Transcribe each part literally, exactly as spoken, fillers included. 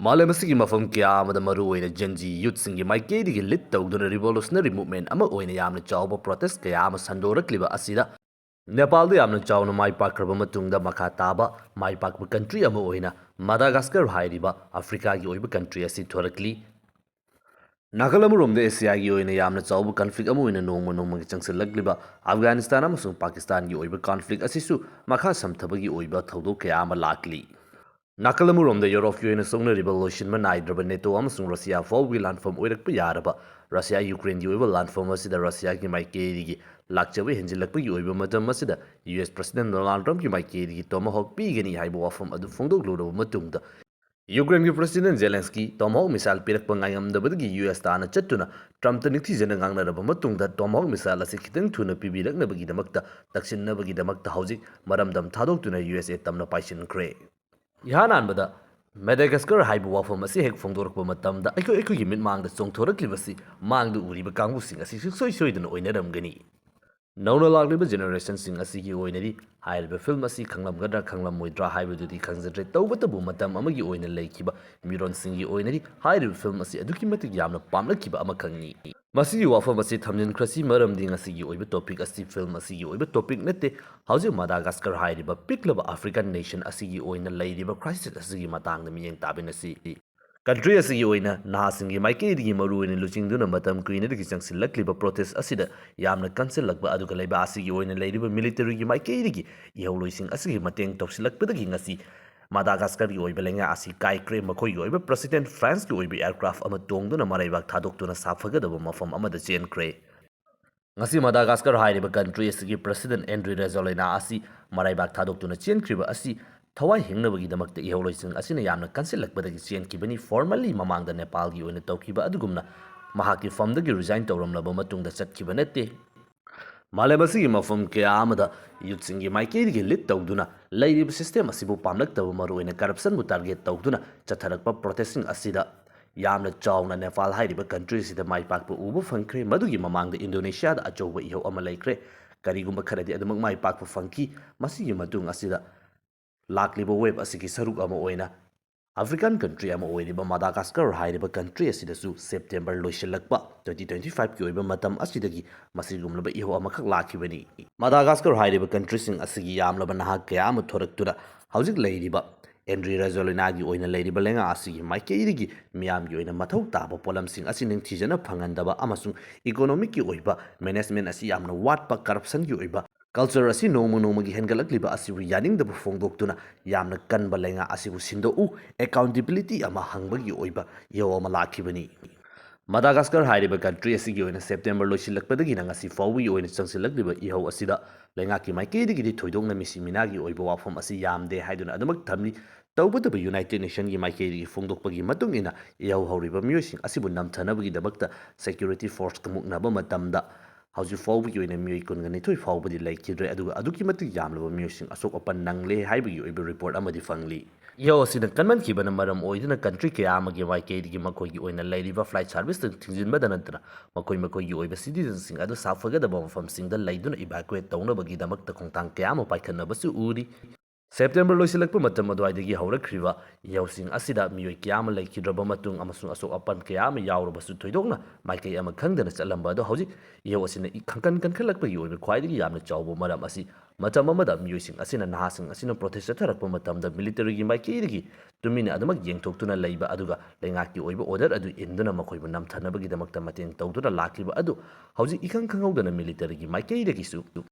ꯃꯥꯂꯦꯝ ꯑꯁꯤꯒꯤ ꯃꯐꯝ ꯀꯌꯥ ꯑꯃꯗ ꯃꯔꯨꯑꯣꯏꯅ Gen Z youthꯁꯤꯡꯒꯤ ꯃꯥꯏꯀꯩꯗꯒꯤ lead ꯇꯧꯗꯨꯅ revolutionary movement ꯑꯃ ꯑꯣꯏꯅ ꯌꯥꯝꯅ ꯆꯥꯎꯕ protest ꯀꯌꯥ ꯑꯃ ꯁꯟꯗꯣꯔꯛꯂꯤꯕ ꯑꯁꯤꯗ ꯅꯦꯄꯥꯜꯗ ꯌꯥꯝꯅ ꯆꯥꯎꯅ ꯃꯥꯏ ꯄꯥꯛꯈ꯭ꯔꯕ ꯃꯇꯨꯡꯗ ꯃꯈꯥ ꯇꯥꯕ ꯃꯥꯏ ꯄꯥꯛꯄ country ꯑꯃ ꯑꯣꯏꯅ ꯃꯗꯥꯒꯥꯁꯀꯔ ꯍꯥꯏꯔꯤꯕ ꯑꯐ꯭ꯔꯤꯀꯥꯒꯤ ꯑꯣꯏꯕ country ꯑꯁꯤ ꯊꯣꯔꯛꯂꯤ꯫ ꯅꯥꯀꯜ ꯑꯃꯔꯣꯝꯗ ꯑꯦꯁꯤꯌꯥꯒꯤ ꯑꯣꯏꯅ ꯌꯥꯝꯅ ꯆꯥꯎꯕ conflict ꯑꯃ ꯑꯣꯏꯅ ꯅꯣꯡꯃ ꯅꯣꯡꯃꯒꯤ ꯆꯪꯁꯤꯜꯂꯛꯂꯤꯕ ꯑꯐꯒꯥꯅꯤꯁꯇꯥꯟ ꯑꯃꯁꯨꯡ ꯄꯥꯀꯤꯁꯇꯥꯟꯒꯤ ꯑꯣꯏꯕ conflict ꯑꯁꯤꯁꯨ ꯃꯈꯥ ꯁꯝꯊꯕꯒꯤ ꯑꯣꯏꯕ ꯊꯧꯗꯣꯛ ꯀꯌꯥ ꯑꯃ ꯂꯥꯛꯂꯤ꯫ ꯅꯥꯀꯜ ꯑꯃꯔꯣꯝꯗ ꯌꯨꯔꯣꯞꯀꯤ ꯑꯣꯏꯅ ꯁꯣꯛꯅꯔꯤꯕ ꯂꯣꯏꯁꯤꯟꯕ ꯅꯥꯏꯗ꯭ꯔꯕ ꯅꯦꯇꯣ ꯑꯃꯁꯨꯡ ꯔꯁꯤꯌꯥ ꯐꯥꯎꯕꯒꯤ ꯂꯥꯟꯐꯝ ꯑꯣꯏꯔꯛꯄ ꯌꯥꯔꯕ ꯔꯁꯤꯌꯥ ꯌꯨꯀ꯭ꯔꯦꯟꯒꯤ ꯑꯣꯏꯕ ꯂꯥꯟꯐꯝ ꯑꯁꯤꯗ ꯔꯁꯤꯌꯥꯒꯤ ꯃꯥꯏꯀꯩꯗꯒꯤ ꯂꯥꯛꯆꯕ ꯍꯦꯟꯖꯤꯜꯂꯛꯄꯒꯤ ꯑꯣꯏꯕ ꯃꯇꯝ ꯑꯁꯤꯗ ꯌꯨ ꯑꯦꯁ ꯄ꯭ꯔꯁꯤꯗꯦꯟ ꯗꯣꯅꯥꯜꯗ ꯇ꯭ꯔꯝꯞꯀꯤ ꯃꯥꯏꯀꯩꯗꯒꯤ ꯇꯣꯃꯥꯍꯣꯛ ꯄꯤꯒꯅꯤ ꯍꯥꯏꯕ ꯋꯥꯐꯝ ꯑꯗꯨ ꯐꯣꯡꯗꯣꯛꯂꯨꯔꯕ ꯃꯇꯨꯡꯗ ꯌꯨꯀ꯭ꯔꯦꯟꯒꯤ ꯄ꯭ꯔꯁꯤꯗꯦꯟ ꯖꯦꯂꯦꯟꯁꯀꯤ ꯇꯣꯃꯥꯍꯣꯛ ꯃꯤꯁꯥꯏꯜ ꯄꯤꯔꯛꯄ ꯉꯥꯏꯉꯝꯗꯕꯗꯒꯤ ꯌꯨ ꯑꯦꯁ ꯇꯥꯟꯅ ꯆꯠꯇꯨꯅ ꯇ꯭ꯔꯝꯞꯇ ꯅꯤꯡꯊꯤꯖꯅ ꯉꯥꯡꯅꯔꯕ ꯃꯇꯨꯡꯗ ꯇꯣꯃꯥꯍꯣꯛ ꯃꯤꯁꯥꯏꯜ ꯑꯁꯤ ꯈꯤꯇꯪ ꯊꯨꯅ ꯄꯤꯕꯤꯔꯛꯅꯕꯒꯤꯗꯃꯛꯇ ꯇꯛꯁꯤꯟꯅꯕꯒꯤꯗꯃꯛꯇ ꯍꯧꯖꯤꯛ ꯃꯔꯝꯗꯝ ꯊꯥꯗꯣꯛꯇꯨꯅ ꯌꯨ ꯑꯦꯁ ꯑꯦ ꯇꯝꯅ ꯄꯥꯏꯁꯤꯟꯈ꯭ꯔꯦ꯫ ꯏꯍꯥꯟ ꯍꯥꯟꯕꯗ ꯃꯦꯗꯥꯒꯥꯁꯀꯔ ꯍꯥꯏꯕ ꯋꯥꯐꯝ ꯑꯁꯤ ꯍꯦꯛ ꯐꯣꯡꯗꯣꯔꯛꯄ ꯃꯇꯝꯗ ꯑꯩꯈꯣꯏ ꯑꯩꯈꯣꯏꯒꯤ ꯃꯤꯠꯃꯥꯡꯗ ꯆꯣꯡꯊꯣꯔꯛꯂꯤꯕꯁꯤ ꯃꯥꯡꯗ ꯎꯔꯤꯕ ꯀꯥꯡꯕꯨꯁꯤꯡ ꯑꯁꯤ ꯁꯨꯡꯁꯣꯏ ꯁꯣꯏꯗꯅ ꯑꯣꯏꯅꯔꯝꯒꯅꯤ꯫ ꯅꯧꯅ ꯂꯥꯛꯂꯤꯕ generationꯁꯤꯡ ꯑꯁꯤꯒꯤ ꯑꯣꯏꯅꯗꯤ ꯍꯥꯏꯔꯤꯕ film ꯑꯁꯤ ꯈꯪꯂꯝꯒꯗ꯭ꯔꯥ ꯈꯪꯂꯝꯃꯣꯏꯗ꯭ꯔꯥ ꯍꯥꯏꯕꯗꯨꯗꯤ ꯈꯪꯖꯗ꯭ꯔꯦ, ꯇꯧꯕꯇꯕꯨ ꯃꯇꯝ ꯑꯃꯒꯤ ꯑꯣꯏꯅ ꯂꯩꯈꯤꯕ ꯃꯤꯔꯣꯟꯁꯤꯡꯒꯤ ꯑꯣꯏꯅꯗꯤ ꯍꯥꯏꯔꯤꯕ film ꯑꯁꯤ ꯑꯗꯨꯛꯀꯤ ꯃꯇꯤꯛ ꯌꯥꯝꯅ ꯄꯥꯝꯂꯛꯈꯤꯕ ꯑꯃꯈꯛꯅꯤ꯫ ꯃꯁꯤꯒꯤ ꯋꯥꯐꯝ ꯑꯁꯤ ꯊꯝꯖꯤꯟꯈ꯭ꯔꯁꯤ, ꯃꯔꯝꯗꯤ ꯉꯁꯤꯒꯤ ꯑꯣꯏꯕ topic ꯑꯁꯤ film ꯑꯁꯤꯒꯤ ꯑꯣꯏꯕ topic ꯅꯠꯇꯦ꯫ ꯍꯧꯖꯤꯛ ꯃꯗꯥꯒꯥꯁꯀꯔ ꯍꯥꯏꯔꯤꯕ ꯄꯤꯛꯂꯕ African nation ꯑꯁꯤꯒꯤ ꯑꯣꯏꯅ ꯂꯩꯔꯤꯕ crisis ꯑꯁꯤꯒꯤ ꯃꯇꯥꯡꯗ ꯃꯤꯠꯌꯦꯡ ꯇꯥꯃꯤꯟꯅꯁꯤ꯫ Country ꯑꯁꯤꯒꯤ ꯑꯣꯏꯅ ꯅꯍꯥꯁꯤꯡꯒꯤ ꯃꯥꯏꯀꯩꯗꯒꯤ ꯃꯔꯨꯑꯣꯏꯅ ꯂꯨꯆꯤꯡꯗꯨꯅ ꯃꯇꯝ ꯀꯨꯏꯅꯗꯒꯤ ꯆꯪꯁꯤꯜꯂꯛꯂꯤꯕ protest ꯑꯁꯤꯗ ꯌꯥꯝꯅ ꯀꯟꯁꯤꯜꯂꯛꯄ, ꯑꯗꯨꯒ ꯂꯩꯕꯥꯛ ꯑꯁꯤꯒꯤ ꯑꯣꯏꯅ ꯂꯩꯔꯤꯕ militaryꯒꯤ ꯃꯥꯏꯀꯩꯗꯒꯤ ꯏꯍꯧꯂꯣꯏꯁꯤꯡ ꯑꯁꯤꯒꯤ ꯃꯇꯦꯡ ꯇꯧꯁꯤꯜꯂꯛꯄꯗꯒꯤ ꯉꯁꯤ ꯃꯗꯥꯒꯥꯁꯀꯔꯒꯤ ꯑꯣꯏꯕ ꯂꯩꯉꯥꯛ ꯑꯁꯤ ꯀꯥꯏꯈ꯭ꯔꯦ꯫ ꯃꯈꯣꯏꯒꯤ ꯑꯣꯏꯕ President Franceꯀꯤ ꯑꯣꯏꯕ aircraft ꯑꯃ ꯇꯣꯡꯗꯨꯅ ꯃꯔꯩꯕꯥꯛ ꯊꯥꯗꯣꯛꯇꯨꯅ ꯁꯥꯐꯒꯗꯕ ꯃꯐꯝ ꯑꯃꯗ ꯆꯦꯟꯈ꯭ꯔꯦ꯫ ꯉꯁꯤ ꯃꯗꯥꯒꯥꯁꯀꯔ ꯍꯥꯏꯔꯤꯕ country ꯑꯁꯤꯒꯤ President Andry Rajoelina ꯑꯁꯤ ꯃꯔꯩꯕꯥꯛ ꯊꯥꯗꯣꯛꯇꯨꯅ ꯆꯦꯟꯈ꯭ꯔꯤꯕ ꯑꯁꯤ ꯊꯋꯥꯏ ꯍꯤꯡꯅꯕꯒꯤꯗꯃꯛꯇ ꯏꯍꯧꯂꯣꯏꯁꯤꯡ ꯑꯁꯤꯅ ꯌꯥꯝꯅ ꯀꯟꯁꯤꯜꯂꯛꯄꯗꯒꯤ ꯆꯦꯟꯈꯤꯕꯅꯤ꯫ Formally ꯃꯃꯥꯡꯗ ꯅꯦꯄꯥꯜꯒꯤ ꯑꯣꯏꯅ ꯇꯧꯈꯤꯕ ꯑꯗꯨꯒꯨꯝꯅ ꯃꯍꯥꯛꯀꯤ firmꯗꯒꯤ resign ꯇꯧꯔꯝꯂꯕ ꯃꯇꯨꯡꯗ ꯆꯠꯈꯤꯕ ꯅꯠꯇꯦ꯫ ꯃꯥꯂꯦꯝ ꯑꯁꯤꯒꯤ ꯃꯐꯝ ꯀꯌꯥ ꯑꯃꯗ youthꯁꯤꯡꯒꯤ ꯃꯥꯏꯀꯩꯗꯒꯤ lead ꯇꯧꯗꯨꯅ ꯂꯩꯔꯤꯕ system ꯑꯁꯤꯕꯨ ꯄꯥꯝꯂꯛꯇꯕ, ꯃꯔꯨꯑꯣꯏꯅ corruptionꯕꯨ target ꯇꯧꯗꯨꯅ ꯆꯠꯊꯔꯛꯄ protestꯁꯤꯡ ꯑꯁꯤꯗ ꯌꯥꯝꯅ ꯆꯥꯎꯅ ꯅꯦꯄꯥꯜ ꯍꯥꯏꯔꯤꯕ country ꯑꯁꯤꯗ ꯃꯥꯏ ꯄꯥꯛꯄ ꯎꯕ ꯐꯪꯈ꯭ꯔꯦ꯫ ꯃꯗꯨꯒꯤ ꯃꯃꯥꯡꯗ ꯏꯟꯗꯣꯅꯦꯁꯤꯌꯥꯗ ꯑꯆꯧꯕ ꯏꯍꯧ ꯑꯃ ꯂꯩꯈ꯭ꯔꯦ꯫ ꯀꯔꯤꯒꯨꯝꯕ ꯈꯔꯗꯤ ꯑꯗꯨꯃꯛ ꯃꯥꯏ ꯄꯥꯛꯄ ꯐꯪꯈꯤ꯫ ꯃꯁꯤꯒꯤ ꯃꯇꯨꯡ ꯑꯁꯤꯗ ꯂꯥꯛꯂꯤꯕ wave ꯑꯁꯤꯒꯤ ꯁꯔꯨꯛ ꯑꯃ ꯑꯣꯏꯅ ꯑꯐ꯭ꯔꯤꯀꯥꯟ ꯀꯟꯇ꯭ꯔꯤ ꯑꯃ ꯑꯣꯏꯔꯤꯕ ꯃꯗꯥꯒꯥꯁꯀꯔ ꯍꯥꯏꯔꯤꯕ ꯀꯟꯇ꯭ꯔꯤ ꯑꯁꯤꯗꯁꯨ ꯁꯦꯞꯇꯦꯝꯕꯔ ꯂꯣꯏꯁꯤꯜꯂꯛꯄ twenty twenty fiveꯀꯤ ꯑꯣꯏꯕ ꯃꯇꯝ ꯑꯁꯤꯗꯒꯤ ꯃꯁꯤꯒꯨꯝꯂꯕ ꯏꯍꯧ ꯑꯃꯈꯛ ꯂꯥꯛꯈꯤꯕꯅꯤ꯫ ꯃꯗꯥꯒꯥꯁꯀꯔ ꯍꯥꯏꯔꯤꯕ ꯀꯟꯇ꯭ꯔꯤꯁꯤꯡ ꯑꯁꯤꯒꯤ ꯌꯥꯝꯂꯕ ꯅꯍꯥ ꯀꯌꯥ ꯑꯃ ꯊꯣꯔꯛꯇꯨꯅ ꯍꯧꯖꯤꯛ ꯂꯩꯔꯤꯕ ꯑꯦꯟꯗ꯭ꯔꯤ ꯔꯥꯖꯣꯂꯤꯅꯥꯒꯤ ꯑꯣꯏꯅ ꯂꯩꯔꯤꯕ ꯂꯩꯉꯥꯛ ꯑꯁꯤꯒꯤ ꯃꯥꯏꯀꯩꯗꯒꯤ ꯃꯤꯌꯥꯝꯒꯤ ꯑꯣꯏꯅ ꯃꯊꯧ ꯇꯥꯕ ꯄꯣꯠꯂꯝꯁꯤꯡ ꯑꯁꯤ ꯅꯤꯡꯊꯤꯖꯅ ꯐꯪꯍꯟꯗꯕ ꯑꯃꯁꯨꯡ ꯏꯀꯣꯅꯣꯃꯤꯛꯀꯤ ꯑꯣꯏꯕ ꯃꯦꯅꯦꯖꯃꯦꯟ ꯑꯁꯤ ꯌꯥꯝꯅ ꯋꯥꯠꯄ, ꯀꯔꯞꯁꯟꯒꯤ ꯑꯣꯏꯕ ꯀꯜꯆꯔ ꯑꯁꯤ ꯅꯣꯡꯃ ꯅꯣꯡꯃꯒꯤ ꯍꯦꯟꯒꯠꯂꯛꯂꯤꯕ ꯑꯁꯤꯕꯨ ꯌꯥꯅꯤꯡꯗꯕ ꯐꯣꯡꯗꯣꯛꯇꯨꯅ ꯌꯥꯝꯅ ꯀꯟꯕ ꯂꯩꯉꯥꯛ ꯑꯁꯤꯕꯨ ꯁꯤꯟꯗꯣꯛꯎ, ꯑꯦꯀꯥꯎꯟꯇꯦꯕꯤꯂꯤꯇꯤ ꯑꯃ ꯍꯪꯕꯒꯤ ꯑꯣꯏꯕ ꯏꯍꯧ ꯑꯃ ꯂꯥꯛꯈꯤꯕꯅꯤ꯫ ꯃꯗꯥꯒꯥꯁꯀꯔ ꯍꯥꯏꯔꯤꯕ ꯀꯟꯇ꯭ꯔꯤ ꯑꯁꯤꯒꯤ ꯑꯣꯏꯅ ꯁꯦꯞꯇꯦꯝꯕꯔ ꯂꯣꯏꯁꯤꯜꯂꯛꯄꯗꯒꯤꯅ ꯉꯁꯤ ꯐꯥꯎꯕꯒꯤ ꯑꯣꯏꯅ ꯆꯪꯁꯤꯜꯂꯛꯂꯤꯕ ꯏꯍꯧ ꯑꯁꯤꯗ ꯂꯩꯉꯥꯛꯀꯤ ꯃꯥꯏꯀꯩꯗꯒꯤꯗꯤ ꯊꯣꯏꯗꯣꯛꯅ ꯃꯤꯁꯤ ꯃꯤꯅꯥꯒꯤ ꯑꯣꯏꯕ ꯋꯥꯐꯝ ꯑꯁꯤ ꯌꯥꯝꯗꯦ ꯍꯥꯏꯗꯨꯅ ꯑꯗꯨꯃꯛ ꯊꯝꯂꯤ꯫ ꯇꯧꯕꯇꯕꯨ ꯌꯨꯅꯥꯏꯇꯦꯗ ꯅꯦꯁꯟꯒꯤ ꯃꯥꯏꯀꯩꯗꯒꯤ ꯐꯣꯡꯗꯣꯛꯄꯒꯤ ꯃꯇꯨꯡ ꯏꯟꯅ ꯏꯍꯧ ꯍꯧꯔꯤꯕ ꯃꯤꯑꯣꯏꯁꯤꯡ ꯑꯁꯤꯕꯨ ꯅꯝꯊꯅꯕꯒꯤꯗꯃꯛꯇ ꯁꯦꯀ꯭ꯌꯨꯔꯤꯇꯤ ꯐꯣꯔꯁꯀ ꯃꯨꯛꯅꯕ ꯃꯇꯝꯗ ꯍꯧꯖꯤꯛ ꯐꯥꯎꯕꯒꯤ ꯑꯣꯏꯅ ꯃꯤꯑꯣꯏ ꯀꯨꯟꯒ ꯅꯤꯊꯣꯏ ꯐꯥꯎꯕꯗꯤ ꯂꯩꯈꯤꯗ꯭ꯔꯦ, ꯑꯗꯨꯒ ꯑꯗꯨꯛꯀꯤ ꯃꯇꯤꯛ ꯌꯥꯝꯂꯕ ꯃꯤꯑꯣꯏꯁꯤꯡ ꯑꯁꯣꯛ ꯑꯄꯟ ꯅꯪꯂꯦ ꯍꯥꯏꯕꯒꯤ ꯑꯣꯏꯕ ꯔꯤꯄꯣꯔꯠ ꯑꯃꯗꯤ ꯐꯪꯂꯤ꯫ ꯏꯍꯧ ꯑꯁꯤꯅ ꯀꯟꯃꯟꯈꯤꯕꯅ ꯃꯔꯝ ꯑꯣꯏꯗꯨꯅ ꯀꯟꯇ꯭ꯔꯤ ꯀꯌꯥ ꯑꯃꯒꯤ ꯃꯥꯏꯀꯩꯗꯒꯤ ꯃꯈꯣꯏꯒꯤ ꯑꯣꯏꯅ ꯂꯩꯔꯤꯕ ꯐ꯭ꯂꯥꯏꯠ ꯁꯥꯔꯚꯤꯁꯇ ꯊꯤꯡꯖꯤꯟꯕꯗ ꯅꯠꯇꯅ ꯃꯈꯣꯏ ꯃꯈꯣꯏꯒꯤ ꯑꯣꯏꯕ ꯁꯤꯇꯤꯖꯟꯁꯤꯡ ꯑꯗꯨ ꯁꯥꯐꯒꯗꯕ ꯃꯐꯝꯁꯤꯡꯗ ꯂꯩꯗꯨꯅ ꯏꯚꯥꯀꯨꯋꯦꯠ ꯇꯧꯅꯕꯒꯤꯗꯃꯛꯇ ꯈꯣꯡꯊꯥꯡ ꯀꯌꯥ ꯑꯃ ꯄꯥꯏꯈꯠꯅꯕꯁꯨ ꯎꯔꯤ꯫ ꯁꯦꯞꯇꯦꯝꯕꯔ ꯂꯣꯏꯁꯤꯜꯂꯛꯄ ꯃꯇꯝ ꯑꯗꯨꯋꯥꯏꯗꯒꯤ ꯍꯧꯔꯛꯈ꯭ꯔꯤꯕ ꯏꯍꯧꯁꯤꯡ ꯑꯁꯤꯗ ꯃꯤꯑꯣꯏ ꯀꯌꯥ ꯑꯃ ꯂꯩꯈꯤꯗ꯭ꯔꯕ ꯃꯇꯨꯡ ꯑꯃꯁꯨꯡ ꯑꯁꯣꯛ ꯑꯄꯟ ꯀꯌꯥ ꯑꯃ ꯌꯥꯎꯔꯕꯁꯨ ꯊꯣꯏꯗꯣꯛꯅ ꯃꯥꯏꯀꯩ ꯑꯃ ꯈꯪꯗꯅ ꯆꯠꯂꯝꯕ ꯑꯗꯣ ꯍꯧꯖꯤꯛ ꯏꯍꯧ ꯑꯁꯤꯅ ꯏ-, ꯈꯪꯀꯟ ꯀꯟꯈꯠꯂꯛꯄꯒꯤ ꯑꯣꯏꯕ ꯈ꯭ꯋꯥꯏꯗꯒꯤ ꯌꯥꯝꯅ ꯆꯥꯎꯕ ꯃꯔꯝ ꯑꯁꯤ ꯃꯇꯝ ꯑꯃꯗ ꯃꯤꯑꯣꯏꯁꯤꯡ ꯑꯁꯤꯅ, ꯅꯍꯥꯁꯤꯡ ꯑꯁꯤꯅ ꯄ꯭ꯔꯣꯇꯦꯁ ꯆꯠꯊꯔꯛꯄ ꯃꯇꯝꯗ ꯃꯤꯂꯤꯇꯔꯤꯒꯤ ꯃꯥꯏꯀꯩꯗꯒꯤ ꯇꯨꯃꯤꯟꯅ ꯑꯗꯨꯃꯛ ꯌꯦꯡꯊꯣꯛꯇꯨꯅ ꯂꯩꯕ ꯑꯗꯨꯒ ꯂꯩꯉꯥꯛꯀꯤ ꯑꯣꯏꯕ ꯑꯣꯔꯗꯔ ꯑꯗꯨ ꯏꯟꯗꯨꯅ ꯃꯈꯣꯏꯕꯨ ꯅꯝꯊꯅꯕꯒꯤꯗꯃꯛꯇ ꯃꯇꯦꯡ ꯇꯧꯗꯨꯅ ꯂꯥꯛꯈꯤꯕ ꯑꯗꯨ ꯍꯧꯖꯤꯛ ꯏꯈꯪ ꯈꯪꯍꯧꯗꯅ ꯃꯤꯂꯤꯇꯔꯤꯒꯤ ꯃꯥꯏꯀꯩꯗꯒꯤꯁꯨ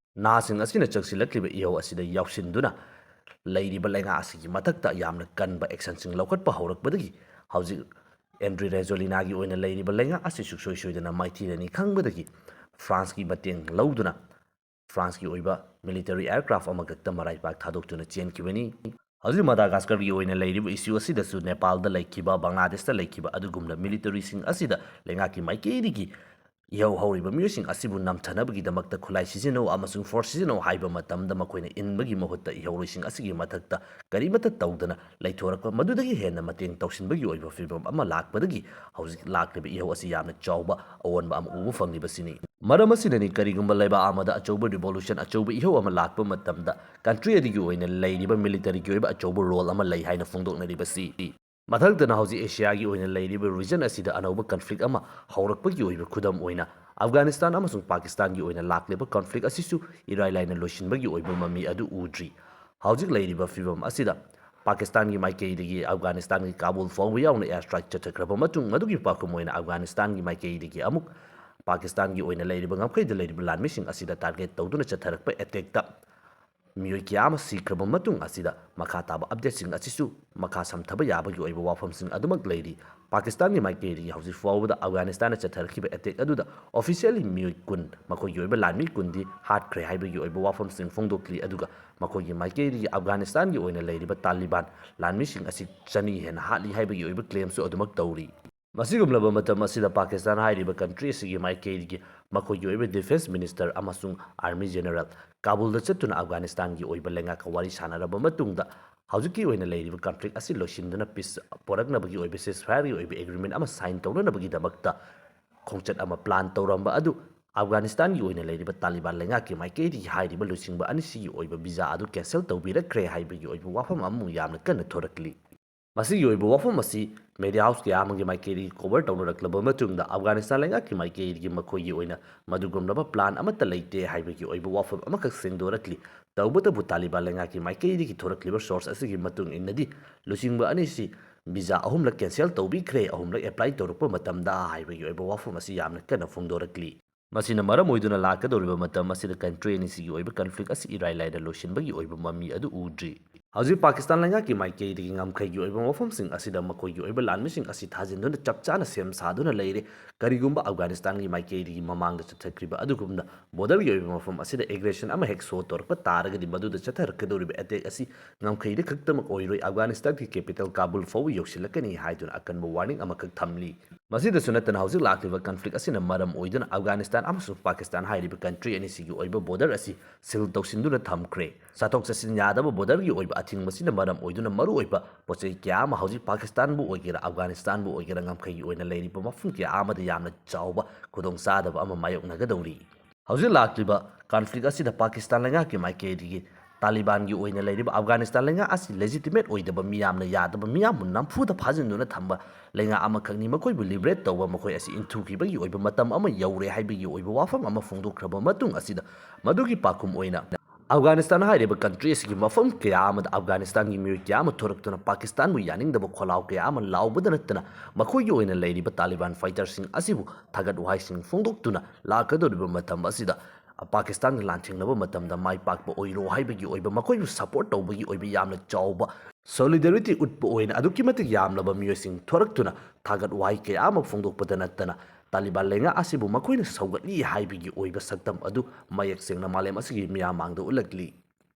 ꯅꯍꯥꯁꯤꯡ ꯑꯁꯤꯅ ꯆꯪꯁꯤꯜꯂꯛꯂꯤꯕ ꯏꯍꯧ ꯑꯁꯤꯗ ꯌꯥꯎꯁꯤꯟꯗꯨꯅ ꯂꯩꯔꯤꯕ ꯂꯩꯉꯥꯛ ꯑꯁꯤꯒꯤ ꯃꯊꯛꯇ ꯌꯥꯝꯅ ꯀꯟꯕ ꯑꯦꯛꯁꯟꯁꯤꯡ ꯂꯧꯈꯠꯄ ꯍꯧꯔꯛꯄꯗꯒꯤ ꯍꯧꯖꯤꯛ ꯑꯦꯟꯗ꯭ꯔꯤ ꯔꯦꯖꯣꯂꯤꯅꯥꯒꯤ ꯑꯣꯏꯅ ꯂꯩꯔꯤꯕ ꯂꯩꯉꯥꯛ ꯑꯁꯤ ꯁꯨꯡꯁꯣꯏ ꯁꯣꯏꯗꯅ ꯃꯥꯏꯊꯤꯔꯅꯤ ꯈꯪꯕꯗꯒꯤ ꯐ꯭ꯔꯥꯟꯁꯀꯤ ꯃꯇꯦꯡ ꯂꯧꯗꯨꯅ ꯐ꯭ꯔꯥꯟꯁꯀꯤ ꯑꯣꯏꯕ ꯃꯤꯂꯤꯇꯔꯤ ꯑꯦꯌꯔꯀ꯭ꯔꯥꯐ ꯑꯃꯈꯛꯇ ꯃꯔꯥꯏꯄꯥꯛ ꯊꯥꯗꯣꯛꯇꯨꯅ ꯆꯦꯟꯈꯤꯕꯅꯤ꯫ ꯍꯧꯖꯤꯛ ꯃꯗꯥꯒꯥꯁꯀꯔꯒꯤ ꯑꯣꯏꯅ ꯂꯩꯔꯤꯕ ꯏꯁꯨ ꯑꯁꯤꯗꯁꯨ ꯅꯦꯄꯥꯜꯗ ꯂꯩꯈꯤꯕ, ꯕꯪꯒ꯭ꯂꯥꯗꯦꯁꯇ ꯂꯩꯈꯤꯕ ꯑꯗꯨꯒꯨꯝꯅ ꯃꯤꯂꯤꯇꯔꯤꯁꯤꯡ ꯑꯁꯤꯗ ꯂꯩꯉꯥꯛꯀꯤ ꯃꯥꯏꯀꯩꯗꯒꯤ ꯏꯍꯧ ꯍꯧꯔꯤꯕ ꯃꯤꯑꯣꯏꯁꯤꯡ ꯑꯁꯤꯕꯨ ꯅꯝꯊꯅꯕꯒꯤꯗꯃꯛꯇ ꯈꯨꯠꯂꯥꯏ ꯁꯤꯖꯤꯟꯅꯧ ꯑꯃꯁꯨꯡ ꯐꯣꯔꯁ ꯁꯤꯖꯤꯟꯅꯧ ꯍꯥꯏꯕ ꯃꯇꯝꯗ ꯃꯈꯣꯏꯅ ꯏꯟꯕꯒꯤ ꯃꯍꯨꯠꯇ ꯏꯍꯧꯔꯣꯏꯁꯤꯡ ꯑꯁꯤꯒꯤ ꯃꯊꯛꯇ ꯀꯔꯤꯃꯠꯇ ꯇꯧꯗꯅ ꯂꯩꯊꯣꯔꯛꯄ, ꯃꯗꯨꯗꯒꯤ ꯍꯦꯟꯅ ꯃꯇꯦꯡ ꯇꯧꯁꯤꯟꯕꯒꯤ ꯑꯣꯏꯕ ꯐꯤꯕꯝ ꯑꯃ ꯂꯥꯛꯄꯗꯒꯤ ꯍꯧꯖꯤꯛ ꯂꯥꯛꯂꯤꯕ ꯏꯍꯧ ꯑꯁꯤ ꯌꯥꯝꯅ ꯆꯥꯎꯕ ꯑꯑꯣꯟꯕ ꯑꯃ ꯎꯕ ꯐꯪꯂꯤꯕꯁꯤꯅꯤ꯫ ꯃꯔꯝ ꯑꯁꯤꯅꯅꯤ ꯀꯔꯤꯒꯨꯝꯕ ꯂꯩꯕꯥꯛ ꯑꯃꯗ ꯑꯆꯧꯕ ꯔꯤꯚꯣꯂꯨꯁꯟ, ꯑꯆꯧꯕ ꯏꯍꯧ ꯑꯃ ꯂꯥꯛꯄ ꯃꯇꯝꯗ ꯀꯟꯇ꯭ꯔꯤ ꯑꯗꯨꯒꯤ ꯑꯣꯏꯅ ꯂꯩꯔꯤꯕ ꯃꯤꯂꯤꯇꯔꯤꯒꯤ ꯑꯣꯏꯕ ꯑꯆꯧꯕ ꯔꯣꯜ ꯑꯃ ꯂꯩ ꯍꯥꯏꯅ ꯐꯣꯡꯗꯣꯛꯅꯔꯤꯕꯁꯤ꯫ ꯃꯊꯛꯇꯅ ꯍꯧꯖꯤꯛ ꯑꯦꯁꯤꯌꯥꯒꯤ ꯑꯣꯏꯅ ꯂꯩꯔꯤꯕ ꯔꯤꯖꯟ ꯑꯁꯤꯗ ꯑꯅꯧꯕ ꯀꯟꯐ꯭ꯂꯤꯛ ꯑꯃ ꯍꯧꯔꯛꯄꯒꯤ ꯑꯣꯏꯕ ꯈꯨꯗꯝ ꯑꯣꯏꯅ ꯑꯐꯒꯥꯅꯤꯁꯇꯥꯟ ꯑꯃꯁꯨꯡ ꯄꯥꯀꯤꯁꯇꯥꯟꯒꯤ ꯑꯣꯏꯅ ꯂꯥꯛꯂꯤꯕ ꯀꯟꯐ꯭ꯂꯤꯛ ꯑꯁꯤꯁꯨ ꯏꯔꯥꯏ ꯂꯥꯏꯅ ꯂꯣꯏꯁꯤꯟꯕꯒꯤ ꯑꯣꯏꯕ ꯃꯃꯤ ꯑꯗꯨ ꯎꯗ꯭ꯔꯤ꯫ ꯍꯧꯖꯤꯛ ꯂꯩꯔꯤꯕ ꯐꯤꯕꯝ ꯑꯁꯤꯗ ꯄꯥꯀꯤꯁꯇꯥꯟꯒꯤ ꯃꯥꯏꯀꯩꯗꯒꯤ ꯑꯐꯒꯥꯅꯤꯁꯇꯥꯟꯒꯤ ꯀꯥꯕꯨꯜ ꯐꯥꯎꯕ ꯌꯥꯎꯅ ꯑꯦꯌꯔ ꯁ꯭ꯇ꯭ꯔꯥꯏꯛ ꯆꯠꯊꯈ꯭ꯔꯕ ꯃꯇꯨꯡ, ꯃꯗꯨꯒꯤ ꯄꯥꯎꯈꯨꯝ ꯑꯣꯏꯅ ꯑꯐꯒꯥꯅꯤꯁꯇꯥꯟꯒꯤ ꯃꯥꯏꯀꯩꯗꯒꯤ ꯑꯃꯨꯛ ꯄꯥꯀꯤꯁꯇꯥꯟꯒꯤ ꯑꯣꯏꯅ ꯂꯩꯔꯤꯕ ꯉꯝꯈꯩꯗ ꯂꯩꯔꯤꯕ ꯂꯥꯟꯃꯤꯁꯤꯡ ꯑꯁꯤꯗ ꯇꯥꯔꯒꯦꯠ ꯇꯧꯗꯨꯅ ꯆꯠꯊꯔꯛꯄ ꯑꯦꯇꯦꯛꯇ ꯃꯤꯑꯣꯏ ꯀꯌꯥ ꯑꯃ ꯁꯤꯈ꯭ꯔꯕ ꯃꯇꯨꯡ ꯑꯁꯤꯗ ꯃꯈꯥ ꯇꯥꯕ ꯑꯞꯗꯦꯠꯁꯤꯡ ꯑꯁꯤꯁꯨ ꯃꯈꯥ ꯁꯝꯊꯕ ꯌꯥꯕꯒꯤ ꯑꯣꯏꯕ ꯋꯥꯐꯝꯁꯤꯡ ꯑꯗꯨꯃꯛ ꯂꯩꯔꯤ꯫ ꯄꯥꯀꯤꯁꯇꯥꯟꯒꯤ ꯃꯥꯏꯀꯩꯗꯒꯤ ꯍꯧꯖꯤꯛ ꯐꯥꯎꯕꯗ ꯑꯐꯒꯥꯅꯤꯁꯇꯥꯟꯗ ꯆꯠꯊꯔꯛꯈꯤꯕ ꯑꯦꯇꯦꯛ ꯑꯗꯨꯗ ꯑꯣꯐꯤꯁꯤꯌꯦꯜꯂꯤ ꯃꯤꯑꯣꯏ ꯀꯨꯟ, ꯃꯈꯣꯏꯒꯤ ꯑꯣꯏꯕ ꯂꯥꯟꯃꯤ ꯀꯨꯟꯗꯤ ꯍꯥꯠꯈ꯭ꯔꯦ ꯍꯥꯏꯕꯒꯤ ꯑꯣꯏꯕ ꯋꯥꯐꯝꯁꯤꯡ ꯐꯣꯡꯗꯣꯛꯂꯤ꯫ ꯑꯗꯨꯒ ꯃꯈꯣꯏꯒꯤ ꯃꯥꯏꯀꯩꯗꯒꯤ ꯑꯐꯒꯥꯅꯤꯁꯇꯥꯟꯒꯤ ꯑꯣꯏꯅ ꯂꯩꯔꯤꯕ ꯇꯥꯂꯤꯕꯥꯟ ꯂꯥꯟꯃꯤꯁꯤꯡ ꯑꯁꯤ ꯆꯅꯤ ꯍꯦꯟꯅ ꯍꯥꯠꯂꯤ ꯍꯥꯏꯕꯒꯤ ꯑꯣꯏꯕ ꯀ꯭ꯂꯦꯝꯁꯨ ꯑꯗꯨꯃꯛ ꯇꯧꯔꯤ꯫ ꯃꯁꯤꯒꯨꯝꯂꯕ ꯃꯇꯝ ꯑꯁꯤꯗ ꯄꯥꯀꯤꯁꯇꯥꯟ ꯍꯥꯏꯔꯤꯕ ꯀꯟꯇ꯭ꯔꯤ ꯑꯁꯤꯒꯤ ꯃꯥꯏꯀꯩꯗꯒꯤ ꯃꯈꯣꯏꯒꯤ ꯑꯣꯏꯕ ꯗꯤꯐꯦꯟꯁ ꯃꯤꯅꯤꯁꯇꯔ ꯑꯃꯁꯨꯡ ꯑꯥꯔꯃꯤ ꯖꯦꯅꯔꯦꯜ ꯀꯥꯕꯨꯜꯗ ꯆꯠꯇꯨꯅ ꯑꯐꯒꯥꯅꯤꯁꯇꯥꯟꯒꯤ ꯑꯣꯏꯕ ꯂꯩꯉꯥꯛꯀ ꯋꯥꯔꯤ ꯁꯥꯟꯅꯔꯕ ꯃꯇꯨꯡꯗ ꯍꯧꯖꯤꯛꯀꯤ ꯑꯣꯏꯅ ꯂꯩꯔꯤꯕ ꯀꯟꯐ꯭ꯂꯤꯛ ꯑꯁꯤ ꯂꯣꯏꯁꯤꯟꯗꯨꯅ ꯄꯤꯁ ꯄꯨꯔꯛꯅꯕꯒꯤ ꯑꯣꯏꯕ ꯁꯤꯁꯐꯥꯌꯔꯒꯤ ꯑꯣꯏꯕ ꯑꯦꯒ꯭ꯔꯤꯃꯦꯟ ꯑꯃ ꯁꯥꯏꯟ ꯇꯧꯅꯅꯕꯒꯤꯗꯃꯛꯇ ꯈꯣꯡꯆꯠ ꯑꯃ ꯄ꯭ꯂꯥꯟ ꯇꯧꯔꯝꯕ ꯑꯗꯨ ꯑꯐꯒꯥꯅꯤꯁꯇꯥꯟꯒꯤ ꯑꯣꯏꯅ ꯂꯩꯔꯤꯕ ꯇꯥꯂꯤꯕꯥꯟ ꯂꯩꯉꯥꯛꯀꯤ ꯃꯥꯏꯀꯩꯗꯒꯤ ꯍꯥꯏꯔꯤꯕ ꯂꯨꯆꯤꯡꯕ ꯑꯅꯤꯁꯤꯒꯤ ꯑꯣꯏꯕ ꯚꯤꯖꯥ ꯑꯗꯨ ꯀꯦꯟꯁꯦꯜ ꯇꯧꯕꯤꯔꯛꯈ꯭ꯔꯦ ꯍꯥꯏꯕꯒꯤ ꯑꯣꯏꯕ ꯋꯥꯐꯝ ꯑꯃ ꯌꯥꯝꯅ ꯀꯟꯅ ꯊꯣꯔꯛꯂꯤ꯫ ꯃꯁꯤꯒꯤ ꯑꯣꯏꯕ ꯋꯥꯐꯝ ꯑꯁꯤ ꯃꯦꯗꯤꯌꯥ ꯍꯥꯎꯁ ꯀꯌꯥ ꯑꯃꯒꯤ ꯃꯥꯏꯀꯩꯗꯒꯤ ꯀꯣꯚꯔ ꯇꯧꯅꯔꯛꯂꯕ ꯃꯇꯨꯡꯗ ꯑꯐꯒꯥꯅꯤꯁꯇꯥꯟ ꯂꯩꯉꯥꯛꯀꯤ ꯃꯥꯏꯀꯩꯗꯒꯤ ꯃꯈꯣꯏꯒꯤ ꯑꯣꯏꯅ ꯃꯗꯨꯒꯨꯝꯂꯕ ꯄ꯭ꯂꯥꯟ ꯑꯃꯠꯇ ꯂꯩꯇꯦ ꯍꯥꯏꯕꯒꯤ ꯑꯣꯏꯕ ꯋꯥꯐꯝ ꯑꯃꯈꯛ ꯁꯦꯡꯗꯣꯔꯛꯂꯤ꯫ ꯇꯧꯕꯇꯕꯨ ꯇꯥꯂꯤꯕꯥꯟ ꯂꯩꯉꯥꯛꯀꯤ ꯃꯥꯏꯀꯩꯗꯒꯤ ꯊꯣꯔꯛꯂꯤꯕ ꯁꯣꯔꯁ ꯑꯁꯤꯒꯤ ꯃꯇꯨꯡ ꯏꯟꯅꯗꯤ ꯂꯨꯆꯤꯡꯕ ꯑꯅꯤꯁꯤ ꯚꯤꯖꯥ ꯑꯍꯨꯝꯂꯛ ꯀꯦꯟꯁꯦꯜ ꯇꯧꯕꯤꯈ꯭ꯔꯦ, ꯑꯍꯨꯝꯂꯛ ꯑꯦꯄ꯭ꯂꯥꯏ ꯇꯧꯔꯛꯄ ꯃꯇꯝꯗ ꯍꯥꯏꯕꯒꯤ ꯑꯣꯏꯕ ꯋꯥꯐꯝ ꯑꯁꯤ ꯌꯥꯝꯅ ꯀꯟꯅ ꯐꯣꯡꯗꯣꯔꯛꯂꯤ꯫ ꯃꯁꯤꯅ ꯃꯔꯝ ꯑꯣꯏꯗꯨꯅ ꯂꯥꯛꯀꯗꯧꯔꯤꯕ ꯃꯇꯝ ꯑꯁꯤꯗ ꯀꯟꯇ꯭ꯔꯤ ꯑꯅꯤꯁꯤꯒꯤ ꯑꯣꯏꯕ ꯀꯟꯐ꯭ꯂꯤꯛ ꯑꯁꯤ ꯏꯔꯥꯏ ꯂꯥꯏꯅ ꯂꯣꯏꯁꯤꯟꯕꯒꯤ ꯑꯣꯏꯕ ꯃꯃꯤ ꯑꯗꯨ ꯎꯗ꯭ꯔꯤ꯫ ꯍꯧꯖꯤꯛ ꯄꯥꯀꯤꯁꯇꯥꯟ ꯂꯩꯉꯥꯛꯀꯤ ꯃꯥꯏꯀꯩꯗꯒꯤ ꯉꯝꯈꯩꯒꯤ ꯑꯣꯏꯕ ꯋꯥꯐꯝꯁꯤꯡ ꯑꯁꯤꯗ ꯃꯈꯣꯏꯒꯤ ꯑꯣꯏꯕ ꯂꯥꯟꯃꯤꯁꯤꯡ ꯑꯁꯤ ꯊꯥꯖꯤꯟꯗꯨꯅ ꯆꯞ ꯆꯥꯅ ꯁꯦꯝ ꯁꯥꯗꯨꯅ ꯂꯩꯔꯦ꯫ ꯀꯔꯤꯒꯨꯝꯕ ꯑꯐꯒꯥꯅꯤꯁꯇꯥꯟꯒꯤ ꯃꯥꯏꯀꯩꯗꯒꯤ ꯃꯃꯥꯡꯗ ꯆꯠꯊꯈ꯭ꯔꯤꯕ ꯑꯗꯨꯒꯨꯝꯅ ꯕꯣꯔꯗꯔꯒꯤ ꯑꯣꯏꯕ ꯃꯐꯝ ꯑꯁꯤꯗ ꯑꯦꯒ꯭ꯔꯦꯁꯟ ꯑꯃ ꯍꯦꯛ ꯁꯣ ꯇꯧꯔꯛꯄ ꯇꯥꯔꯒꯗꯤ ꯃꯗꯨꯗ ꯆꯠꯊꯔꯛꯀꯗꯧꯔꯤꯕ ꯑꯦꯇꯦꯛ ꯑꯁꯤ ꯉꯝꯈꯩꯗ ꯈꯛꯇꯃꯛ ꯑꯣꯏꯔꯣꯏ, ꯑꯐꯒꯥꯅꯤꯁꯇꯥꯟꯒꯤ ꯀꯦꯄꯤꯇꯦꯜ ꯀꯥꯕꯨꯜ ꯐꯥꯎꯕ ꯌꯧꯁꯤꯜꯂꯛꯀꯅꯤ ꯍꯥꯏꯗꯨꯅ ꯑꯀꯟꯕ ꯋꯥꯔꯅꯤꯡ ꯑꯃꯈꯛ ꯊꯝꯂꯤ꯫ ꯃꯁꯤꯗꯁꯨ ꯅꯠꯇꯅ ꯍꯧꯖꯤꯛ ꯂꯥꯛꯂꯤꯕ ꯀꯟꯐ꯭ꯂꯤꯛ ꯑꯁꯤꯅ ꯃꯔꯝ ꯑꯣꯏꯗꯨꯅ ꯑꯐꯒꯥꯅꯤꯁꯇꯥꯟ ꯑꯃꯁꯨꯡ ꯄꯥꯀꯤꯁꯇꯥꯟ ꯍꯥꯏꯔꯤꯕ ꯀꯟꯇ꯭ꯔꯤ ꯑꯅꯤꯁꯤꯒꯤ ꯑꯣꯏꯕ ꯕꯣꯔꯗꯔ ꯑꯁꯤ ꯁꯤꯜ ꯇꯧꯁꯤꯟꯗꯨꯅ ꯊꯝꯈ꯭ꯔꯦ꯫ ꯆꯠꯊꯣꯛ ꯆꯠꯁꯤꯟ ꯌꯥꯗꯕ ꯕꯣꯔꯗꯔꯒꯤ ꯑꯣꯏꯕ ꯑꯊꯤꯡꯕꯁꯤꯅ ꯃꯔꯝ ꯑꯣꯏꯗꯨꯅ ꯃꯔꯨꯑꯣꯏꯕ ꯄꯣꯠ ꯆꯩ ꯀꯌꯥ ꯑꯃ ꯍꯧꯖꯤꯛ ꯄꯥꯀꯤꯁꯇꯥꯟꯕꯨ ꯑꯣꯏꯒꯦꯔꯥ ꯑꯐꯒꯥꯅꯤꯁꯇꯥꯟꯕꯨ ꯑꯣꯏꯒꯦꯔꯥ ꯉꯝꯈꯩꯒꯤ ꯑꯣꯏꯅ ꯂꯩꯔꯤꯕ ꯃꯐꯝ ꯀꯌꯥ ꯑꯃꯗ ꯌꯥꯝꯅ ꯆꯥꯎꯕ ꯈꯨꯗꯣꯡꯆꯥꯗꯕ ꯑꯃ ꯃꯥꯌꯣꯛꯅꯒꯗꯧꯔꯤ꯫ ꯍꯧꯖꯤꯛ ꯂꯥꯛꯂꯤꯕ ꯀꯟꯐ꯭ꯂꯤꯛ ꯑꯁꯤꯗ ꯄꯥꯀꯤꯁꯇꯥꯟ ꯂꯩꯉꯥꯛꯀꯤ ꯃꯥꯏꯀꯩꯗꯒꯤ ꯇꯥꯂꯤꯕꯥꯟꯒꯤ ꯑꯣꯏꯅ ꯂꯩꯔꯤꯕ ꯑꯐꯒꯥꯅꯤꯁꯇꯥꯟ ꯂꯩꯉꯥꯛ ꯑꯁꯤ ꯂꯦꯖꯤꯇꯤꯃꯦꯠ ꯑꯣꯏꯗꯕ, ꯃꯤꯌꯥꯝꯅ ꯌꯥꯗꯕ, ꯃꯤꯌꯥꯝꯕꯨ ꯅꯝꯐꯨꯗ ꯐꯥꯖꯤꯟꯗꯨꯅ ꯊꯝꯕ ꯂꯩꯉꯥꯛ ꯑꯃꯈꯛꯅꯤ꯫ ꯃꯈꯣꯏꯕꯨ ꯂꯤꯕꯔꯦꯠ ꯇꯧꯕ, ꯃꯈꯣꯏ ꯑꯁꯤ ꯏꯟꯊꯨꯈꯤꯕꯒꯤ ꯑꯣꯏꯕ ꯃꯇꯝ ꯑꯃ ꯌꯧꯔꯦ ꯍꯥꯏꯕꯒꯤ ꯑꯣꯏꯕ ꯋꯥꯐꯝ ꯑꯃ ꯐꯣꯡꯗꯣꯛꯈ꯭ꯔꯕ ꯃꯇꯨꯡ ꯑꯁꯤꯗ, ꯃꯗꯨꯒꯤ ꯄꯥꯎꯈꯨꯝ ꯑꯣꯏꯅ ꯑꯐꯒꯥꯅꯤꯁꯇꯥꯟ ꯍꯥꯏꯔꯤꯕ ꯀꯟꯇ꯭ꯔꯤ ꯑꯁꯤꯒꯤ ꯃꯐꯝ ꯀꯌꯥ ꯑꯃꯗ ꯑꯐꯒꯥꯅꯤꯁꯇꯥꯟꯒꯤ ꯃꯤꯑꯣꯏ ꯀꯌꯥ ꯑꯃ ꯊꯣꯔꯛꯇꯨꯅ ꯄꯥꯀꯤꯁꯇꯥꯟꯕꯨ ꯌꯥꯅꯤꯡꯗꯕ ꯈꯣꯜꯂꯥꯎ ꯀꯌꯥ ꯑꯃ ꯂꯥꯎꯕꯗ ꯅꯠꯇꯅ, ꯃꯈꯣꯏꯒꯤ ꯑꯣꯏꯅ ꯂꯩꯔꯤꯕ ꯇꯥꯂꯤꯕꯥꯟ ꯐꯥꯏꯇꯔꯁꯤꯡ ꯑꯁꯤꯕꯨ ꯊꯥꯒꯠ ꯋꯥꯍꯩꯁꯤꯡ ꯐꯣꯡꯗꯣꯛꯇꯨꯅ ꯂꯥꯛꯀꯗꯧꯔꯤꯕ ꯃꯇꯝ ꯑꯁꯤꯗ ꯄꯥꯀꯤꯁꯇꯥꯟꯒ ꯂꯥꯟꯊꯦꯡꯅꯕ ꯃꯇꯝꯗ ꯃꯥꯏ ꯄꯥꯛꯄ ꯑꯣꯏꯔꯣ ꯍꯥꯏꯕꯒꯤ ꯑꯣꯏꯕ, ꯃꯈꯣꯏꯕꯨ ꯁꯄꯣꯔꯠ ꯇꯧꯕꯒꯤ ꯑꯣꯏꯕ ꯌꯥꯝꯅ ꯆꯥꯎꯕ ꯁꯣꯂꯤꯗꯔꯤꯇꯤ ꯎꯠꯄ ꯑꯣꯏꯅ ꯑꯗꯨꯛꯀꯤ ꯃꯇꯤꯛ ꯌꯥꯝꯂꯕ ꯃꯤꯑꯣꯏꯁꯤꯡ ꯊꯣꯔꯛꯇꯨꯅ ꯊꯥꯒꯠ ꯋꯥꯍꯩ ꯀꯌꯥ ꯑꯃ ꯐꯣꯡꯗꯣꯛꯄꯗ ꯅꯠꯇꯅ, ꯇꯥꯂꯤꯕꯥꯟ ꯂꯩꯉꯥꯛ ꯑꯁꯤꯕꯨ ꯃꯈꯣꯏꯅ ꯁꯧꯒꯠꯂꯤ ꯍꯥꯏꯕꯒꯤ ꯑꯣꯏꯕ ꯁꯛꯇꯝ ꯑꯗꯨ ꯃꯌꯦꯛ ꯁꯦꯡꯅ ꯃꯥꯂꯦꯝ ꯑꯁꯤꯒꯤ ꯃꯤꯌꯥꯝ ꯃꯥꯡꯗ ꯎꯠꯂꯛꯂꯤ꯫